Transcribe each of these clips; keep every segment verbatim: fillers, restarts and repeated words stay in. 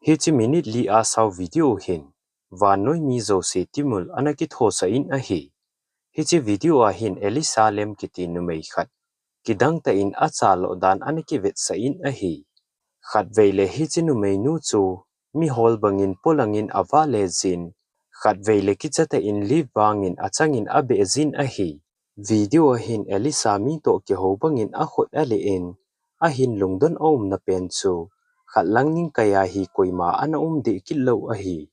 Hiche minute li a sau video hin vannoi mi jouse timul ana kithosa in ahi. Hiche video a hin Elisa Lam kiti numei khat kidang tah in achalo dan ana kivetsah in ahi. Khatvei le hiche numeinu chu mihol bangin polangin avale jin, khatvei le kicha tah in lip bangin achangin abeh jin ahi. Video a hin Elisa mi toh kihou bangin akhut ale in, ahin lungdon aumna pen chu khat lang ning kaiya hi koima ana um deh kit lou ahi.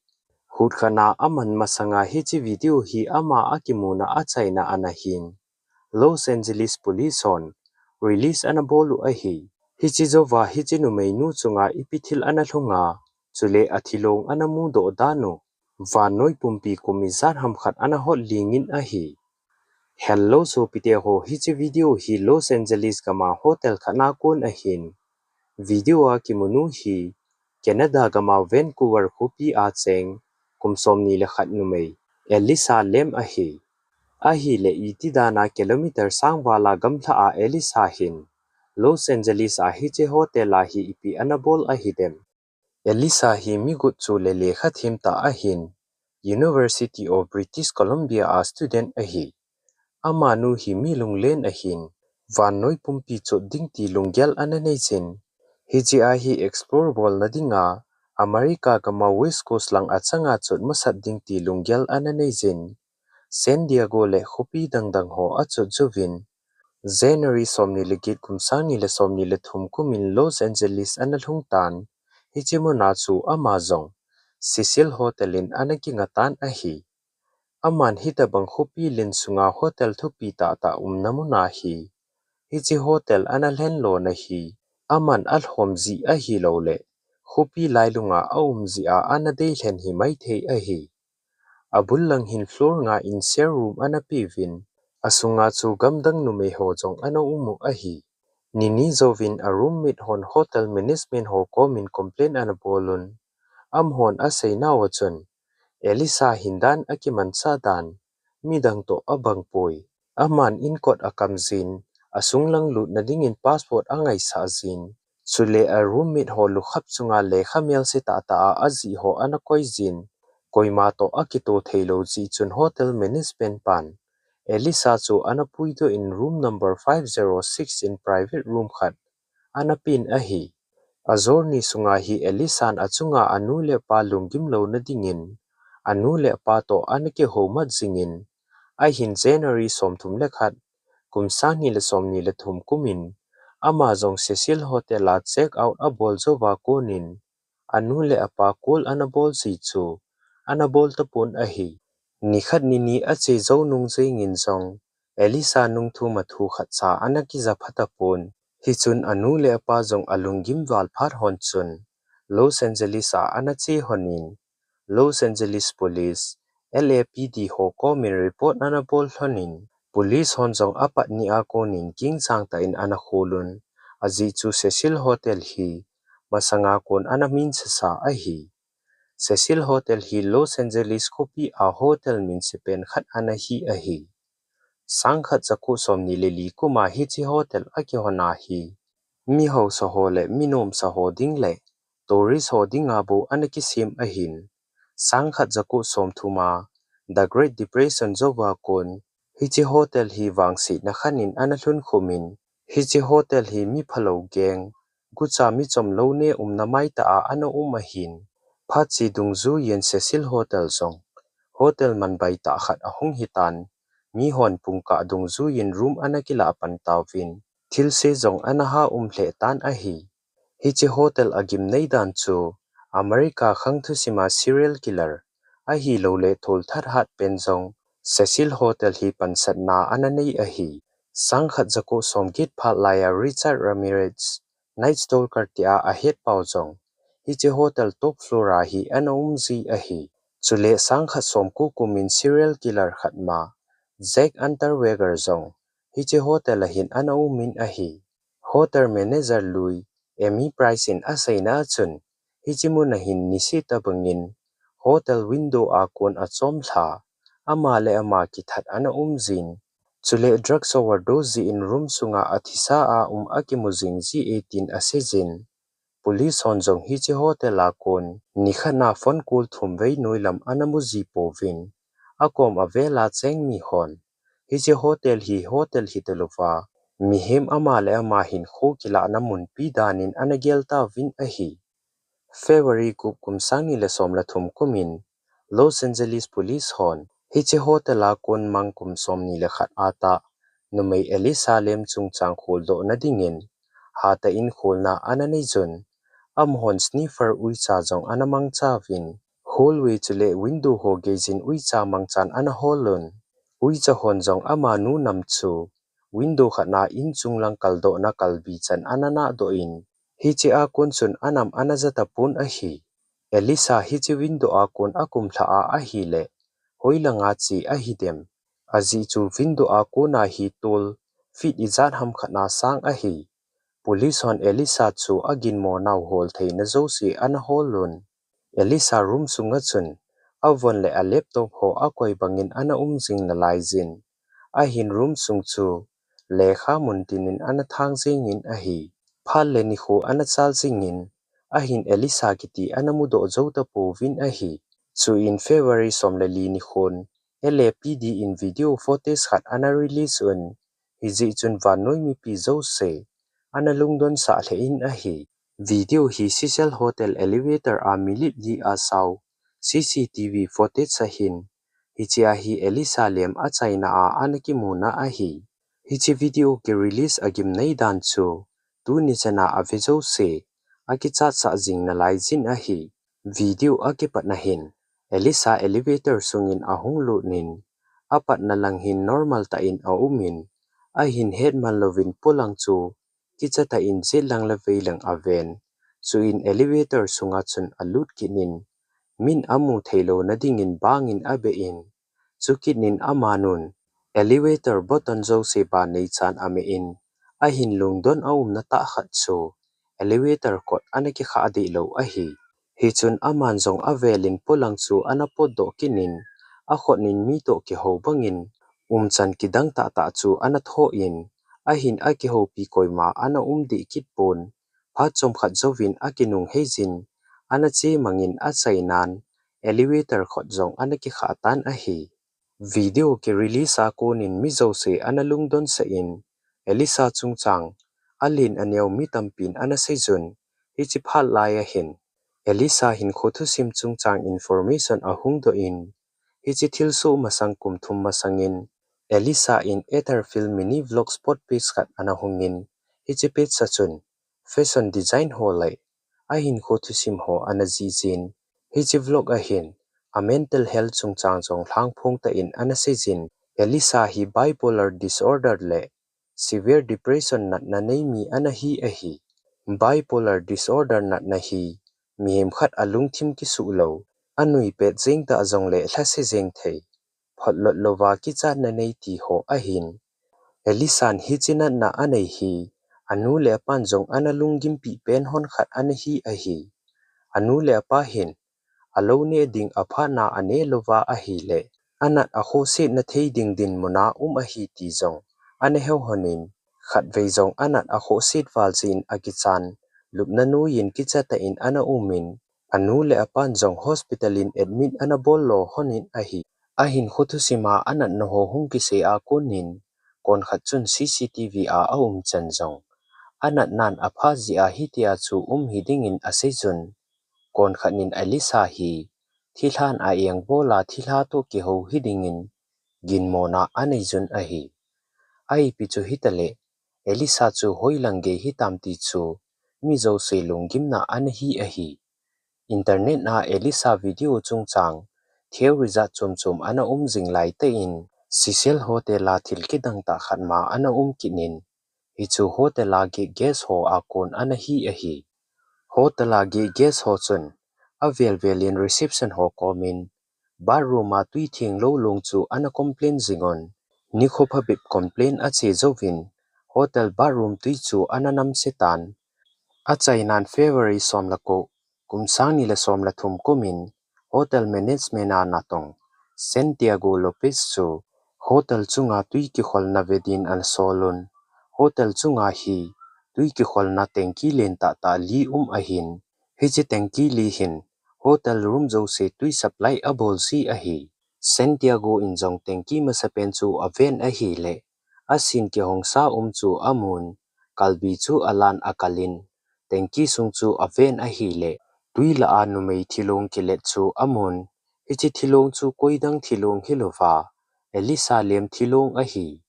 Hutkhat na aman masanga hiche video hi ama akimuna achaina ana hin Los Angeles Police hon release ana bol u ahi. Hiche jouva hiche numeinu chunga ipi thil ana lhunga, chule athilong ana mudoh dan u, vannoi pumpi kum ijat ham khat ana hot lingin ahi. Hello sopite ho, hiche video hi Los Angeles gama hotel khat na kon ahin. Video a kimunu hi Canada gama Vancouver khopi a cheng kum somni le khat numei Elisa Lam ahi. Ahile iti dana kilometer sang vala gamlha a Elisa hin Los Angeles a hiche hotel a hi ipi ana bol ahidem? Elisa hi mi got chu le lekha them tah ahin, University of British Columbia a student ahi. Amanu hi mi lunglen ahin, vannoi pumpi chot ding ti lunggel ana nei jin. Hiche a hi explore bolna dinga America gama West Coast lang achanga chot masat ding ti lunggel ana nei jin. San Diego le khopi dangdang ho achot jouvin, January somni le get kum sangni le somni le thum kumin Los Angeles ana lhung tan, hiche muna chu ama jong Cecil Hotel in ana kinga tan ahi. Aman hitabang khopi len sunga hotel thupi tahtah umna muna hi, hiche hotel ana lhenlona hi aman alhom jeh ahilouleh khopi lailunga aum jeh a ana deilhen hi maithei ahi. Abul lang hin floor nga in share room ana peuvin, asunga chu gamdang numei ho jong ana um u ahi. Nini jouvin a roommate hon hotel management ho komin complain ana bolun, amahon aseinauva chun Elisa hin dan akimanchah dan midang toh abang poi. Aman inkot akam jin, asunglang lutna dingin passport angaisah jin, chule a roommate ho lukhap chunga lekha melse tahtah a ajih ho ana koi jin, koima toh akitoh theilou jeh chun hotel management pan Elisa chu ana puidoh in room number five zero six in private room khat ana pen ahi. Ajorni sunga hi Elisan achunga anu le apa lunggim louna dingin, anu le apa toh ana kihoumat jingin, ahin January somthum le khat, kum sangni le somni le thum kumin, ama jong Cecil Hotel a check out abol jouva konin, anu le apa call ana bol jeh chu ana bol tapon ahi. Nikhat nini ache jou nung jengin jong, Elisa nungthuma thu khatcha ana kija pha tapon. Hichun anu le apa jong alunggim val phat hon chun, Los Angeles a ana che honin, Los Angeles Police, L A P D ho komin report ana bol lhonin, police hon jong apatni a konin kingchang tah in ana kholun, ajeh chu Cecil Hotel hi masanga kon ana minsasa ahi. Cecil Hotel hi Los Angeles khopi a hotel minse pen khat ana hi ahi. Sangkhat jako somni le li kuma hiche hotel akihona hi, mi hausa ho le mi nomsa ho ding le tourist ho dinga bou ana kisem ahin, sangkhat jako somthuma The Great Depression jouva kon hiche hotel hi vangsetna khanin ana lhun khumin, hiche hotel hi mi phalou gang, gucha mi chomlou ne umna maitah a ana um ahin. Phat che dungjuiyin Cecil Hotel jong hotel manbai tah khat ahung hitan, mihon pungkah dungjuiyin room ana kilah pan tauvin, thilse jong ana ha um lheh tan ahi. Hiche hotel agimnei dan chu America khang thusima serial killer ahilouleh tholthat hat pen jong Cecil Hotel hi pansatna ana nei ahi. Sangkhat jako somget phat laiya Richard Ramirez, Night Stalker tia ahet pau jong hiche hotel top floor a hi ana um ji ahi. Chule sangkhat somko kumin serial killer khat ma Jack Unterweger jong hiche hotel a hin ana umin ahi. Hotel manager lui Amy Price in aseina a chun, hiche mun a hin niseh tabangin hotel window a kon achom lha, ama le ama kithat ana um jin, chule drugs overdose jeh in room sunga athisa a um akimu jing ji e tin aseijin, Police hon jong hiche hotel a kon nikhat na phone call thum vei noilam ana mu ji pouvin, akom avel a cheng mi hon hiche hotel hi hotel hita louva, mihem ama le ama hinkho kilahna munpi danin ana gel tauvin ahi. February gup kum sang ni le som le thum kumin Los Angeles Police hon hiche hotel a kon mang kum som ni le khat a tah numei Elisa Lam chungchang kholdohna dingin hatah in kholna ana nei jun, amahon sniffer uicha jong ana mangcha uvin, hallway chule window ho geijin uicha mangchan ana hol un, uicha hon jong amanu nam chu window khat na inchung lang kaldohna kalbi chan ana nahdoh in, hiche a kon chun anam ana ja tapon ahi. Elisa hiche window a kon akum lha a ahile, hoilang a che ahidem? Ajeh chu window a kon a hi tol feet ijat ham khat na sang ahi. Police hon Elisa chu aginmo nau hol theina jouse ana hol un. Elisa room sunga chun avon le a laptop ho akoi bangin ana um jing nalai jin, ahin room sung chu lekha mun tinin ana thang jingin ahi. Phat le nikho ana chal jingin, ahin Elisa kiti ana mudoh jou tapouvin ahi. Chuin February som le li nikhon L A P D in video footage khat ana release un, hijeh chun vannoi mipi jouse ana lungdon sah lheh in ahi. Video hi Cecil Hotel elevator a minute li a sao C C T V footage ahin, hiche a hi Elisa Lam achaina a ana kimuna ahi. Hiche video kirelease agimnei dan chu tuni chana ave jouse akichat sah jing nalai jin ahi. Video akipatna hin Elisa elevator sungin ahung lut in, apatna lang hin normal tah in aumin, ahin hetman louvin polang chu kicha tah in jetlang le veilang aven. Chuin elevator sunga chun alut kit in, min amu theilouna dingin bangin abeh in, chukit in amanun elevator button jouse ba neichan ameh in, ahin lungdon aumna tah khat chu elevator kot ana kikhah deh lou ahi. Hichun aman jong avelin polang chu ana potdoh kit in, akhut in mi toh kihou bangin umchan kidang tahtah chu ana thoh in, ahin akihoupi koima ana um deh kit pon, phat chomkhat jouvin akinung heijin, ana chemangin achainan elevator kot jong ana kikhah tan ahi. Video kirelease a konin mi jouse ana lungdon sah in, Elisa chungchang alen aneo mi tampin ana seijun, hiche phat lai ahin Elisa hinkho thusim chungchang information ahung doh in, hiche thilsoh masang kum thum masangin Elisa in Etherfield mini vlog spot page khat ana hungin, hiche page a chun fashion design ho le ahinkho thusim ho ana jih jin, hiche vlog ahin a mental health chungchang jong lhangphong tah in ana seijin, Elisa hi bipolar disorder le severe depression natna nei mi ana hi ahi. Bipolar disorder natna hi mihem khat alungthim kisuh lou, anui pet jeng tah jongle lhase jeng thei, photlot louva kichatna nei ti ho ahin. Elisan hiche natna anei hi anu le apan jong ana lunggimpi pen hon khat ana hi ahi. Anu le apa hin alou neh ding aphatna aneh louva ahile, anat akhohsetna thei ding dinmuna um ahi ti jong ana heu honin, khatvei jong anat akhohset val jeh in akichan, lupna noiyin kicha tah in ana umin, anu le apan jong hospital in admit ana bol lo honin ahi. Ahinkho thusima anatna ho hung kisei a konin, konkhat chun C C T V a aumchan jong anatnan apha jeh a hitia chu um hidingin aseijun. Konkhat in Elisa hi thilhan a engbol a thilha toh kihou hidingin ginmona aneijun ahi. Ahipi chu hitaleh, Elisa chu hoilang gei hitam ti chu mi jouse lunggimna ana hi ahi. Internet a Elisa video chungchang theory jat chom chom ana um jing laitah in, Cecil Hotel a thil kidang tah khat ma ana um kit in, hichu hotel a geh guest ho a kon ana hi ahi. Hotel a geh guest ho chun avel vel in reception ho komin, bathroom a tui thenglou long chu ana complain jingun, nikho phabep complain ache jouvin, hotel bathroom tui chu ana namse tan. Achainan February som le ko, kum sang ni le som le thum kumin, hotel management a natong Santiago Lopez chu hotel chunga tui kikholna ve din ana solun, hotel chunga hi tui kikholna tanky len tahtah li um ahin, hiche tanky li hin hotel room jouse tui supply abol ji ahi. Santiago in jong tanky masapen chu aven ahileh, asin kihongsa um chu amun, kalbi chu alan akalin, tanky sung chu aven ahileh, tui lah a numei thilong kilet chu amun, hiche thilong chu koidang thilong hilouva, Elisa lem thilong ahi.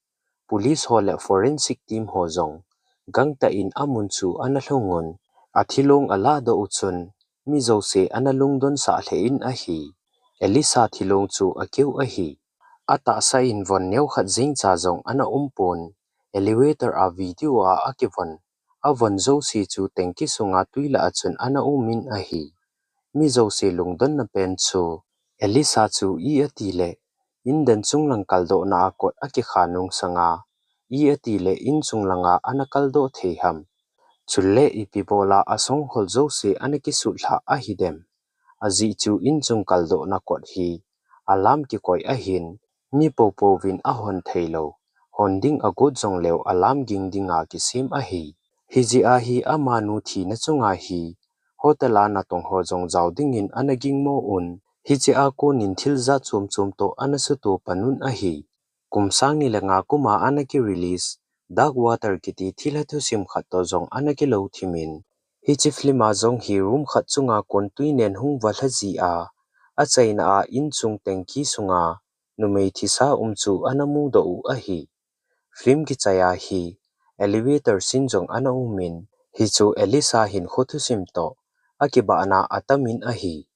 Police ho le forensic team ho jong gangtah in amun chu ana lhungun, athilong alahdoh u chun, mi jouse ana lungdonsah lheh in ahi. Elisa thilong chu akeu ahi. Atahsa in von neokhat jengcha jong ana umpon, elevator a video a akivon, avon jouse chu tanky sunga tui lah a chun ana umin ahi. Mi jouse lungdonna pen chu, Elisa chu i atileh, in den chunglang kaldohna a kot akikha nungsanga, i atileh in chunglanga ana kaldoh thei ham. Chule ipi bola asongkhol jouse ana kisutlhah ahidem. Ajeh chu in chung kaldohna kot hi, alarm kikoi ahin, mi popouvin ahon theilou, hon ding agot jongleu alarm ging dinga kisem ahi. Hijeh a hi amanu thina chunga hi, hotel a natong ho jong jao dingin ana gingmo un, hiche a konin thil jat chom chom toh ana suto panun ahi. Kum sang ni le nga kuma ana ki release, Dark Water kiti thilha thusim khat toh jong ana kilou thimin, hiche film a jong hi room khat chunga kon tui nen hung valha jia, achaina a in chung tanky sunga numei thisa um chu ana mudoh u ahi. Film kichai a hi, elevator scene jong ana umin, hichu Elisa hinkho thusim toh akibahna atamin ahi.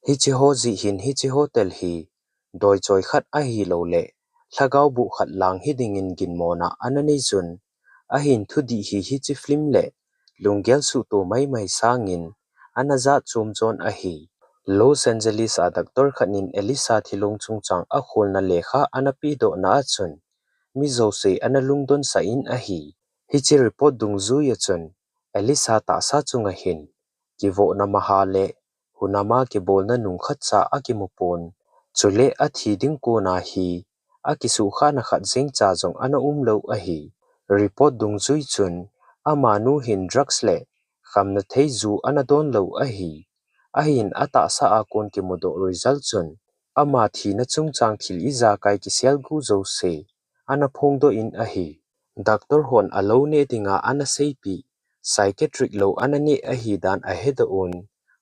Hiche ho jeh hin hiche hotel hi, doichoi khat ahilouleh, lhagao boh khat lang hidingin ginmona ana neijun, ahin thudih hi hiche film le lunggel suhto maimai sangin, ana jat chom jon ahi. Los Angeles a doctor khat in Elisa thilong chungchang akholna lekha ana pehdohna a chun, mi jouse ana lungdonsah in ahi. Hiche report dungjui a chun, Elisa tahsa chunga hin, kivohna maha le, hunama kibolna nung khatcha akimupon. Chule athi ding kona hi, akisuhkhahna khat jengcha jong ana umlou ahi. Report dungjui chun, amanu hin drugs le khamna thei ju ana donlou ahi. Ahin atahsa a kon kimudoh result chun, ama thina chungchang thil ijakai kiselgu jouse, ana phongdoh in ahi. Doctor hon alou neh dinga ana seipeh, psychiatric lou ana neh ahidan ahedoh un,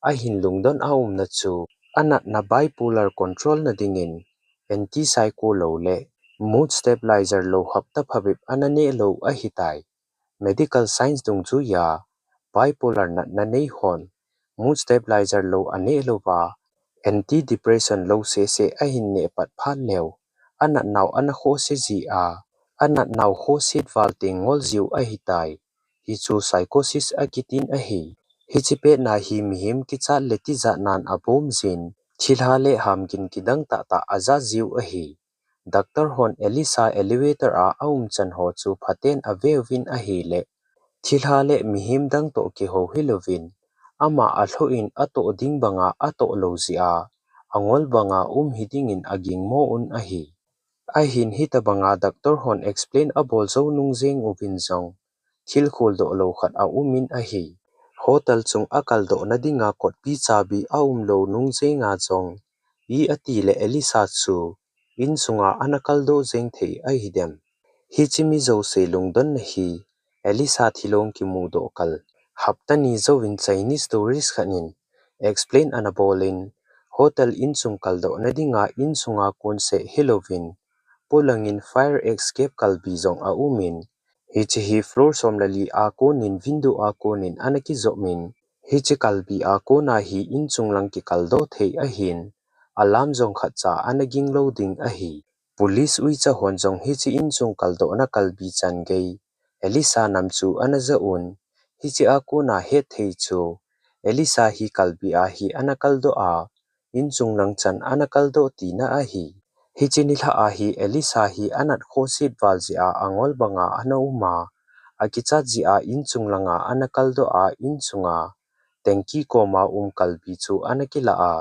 ahin lungdon aumna chu, anatna bipolar control na dingin, antipsychotic lou le mood stabilizer lou hapta phabep ana nehlou ahitai. Medical science dungjuiya, bipolar natna neihon, mood stabilizer lou anehlouva, antidepressant lou sese ahin nehpat phat leu, anatnau ana khohse jia, anatnau khohset val teng ngol jiu ahitai. Hichu psychosis akitin ahi. Hiche petna hi mihem kichat le tijat nan abom jin, thilha le hamgin kidang tahtah aja jiu ahi. Doctor hon Elisa elevator a aumchan ho chu phaten aveuvin ahile, thilha le mihem dang toh kihou hilouvin, ama alhoh in atoh ding banga atoh lou jeh a, angol banga um hidingin agingmo un ahi. Ahin hitobanga doctor hon explain abol jou nung jeng uvin jong, thil kholdoh lou khat aumin ahi. Hotel chung akaldohna dinga kotpi chabi aumlou nung jenga jong, i atile Elisa chu insunga ana kaldoh jeng thei ahidem. Hiche mi jouse lungdonna hi Elisa thilong kimudoh kal, hapta ni jouvin Chinese tourist khat in explain ana bolin, hotel insung kaldohna dinga insunga konseh hilouvin, polangin fire escape kalbi jong aumin, hiche hi floor som le li a konin window a konin ana kijopmin, hiche kalbi a kona hi inchung lang kikaldoh thei ahin, alarm jong khatcha ana ginglou ding ahi. Police uicha hon jong hiche inchung kaldohna kalbi chan gei, Elisa nam chu ana jaun, hiche a kona hetthei chu, Elisa hi kalbi a hi ana kaldoh a, inchung lang chan ana kaldoh tina ahi. Hiche nilhah a hi Elisa hi anat khohset val jeh a angol banga ana uma, akichat jeh a inchung langa ana kaldoh a inchunga, tanky koma um kalbi chu ana kilah a,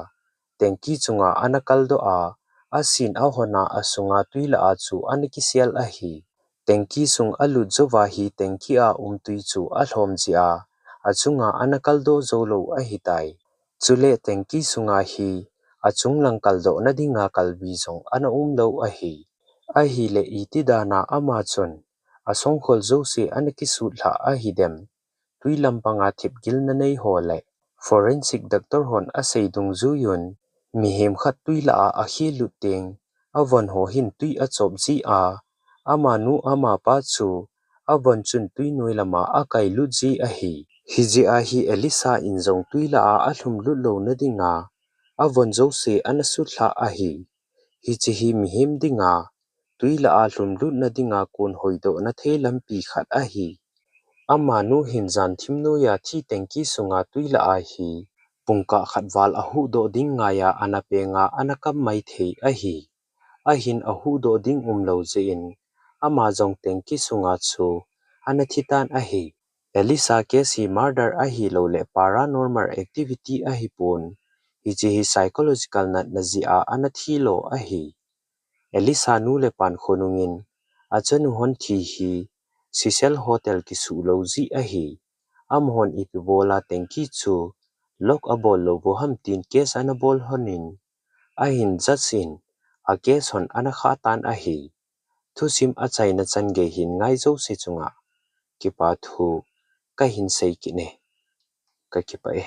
tanky chunga ana kaldoh a, asin ahona asunga twi lah a chu ana kisel ahi. Tanky sung alut jouva hi tanky a um tui chu alhom jeh a, achunga ana kaldoh jou lou ahitai. Chule tanky sunga hi achung lang kaldohna dinga kalbi jong ana um lou ahi. Ahile iti dana ama chun asongkhol jouse ana kisutlhah ahidem? Tui lampanga thipgilna nei ho le forensic doctor hon asei dungjuiyun, mihem khat tui lah a akhelut teng, avon ho hin tui achop jeh a, amanu amapa chu avon chun tui noi lama akailut ji ahi. Hijeh a hi Elisa in jong tui lah a alhumlut louna dinga avon jouse ana sutlhah ahi. Hiche hi mihem dinga tui lah a lhumlutna dinga kon hoidohna thei lampi khat ahi. Amanu hin janthim noiya thi tanky sunga tui lah a hi pungkah khat val ahuhdoh ding ngaiya ana penga ana kam maithei ahi. Ahin ahuhdoh ding umlou jeh in ama jong tanky sunga chu ana thitan ahi. Elisa case hi murder ahilouleh paranormal activity ahipon, hiche hi psychological natna jeh a ana thilo ahi. Elisa nu le pan khonungin achanu hon thi hi Cecil Hotel kisuh lou jeh ahi. Amahon ipi bola tanky chu lock abol lou u ham tin case ana bol lhonin, ahin judge in acase hon ana khahtan ahi. Thusim achaina changei hin ngai jouse chunga kipathu kahin sei kit e. Kakipah e.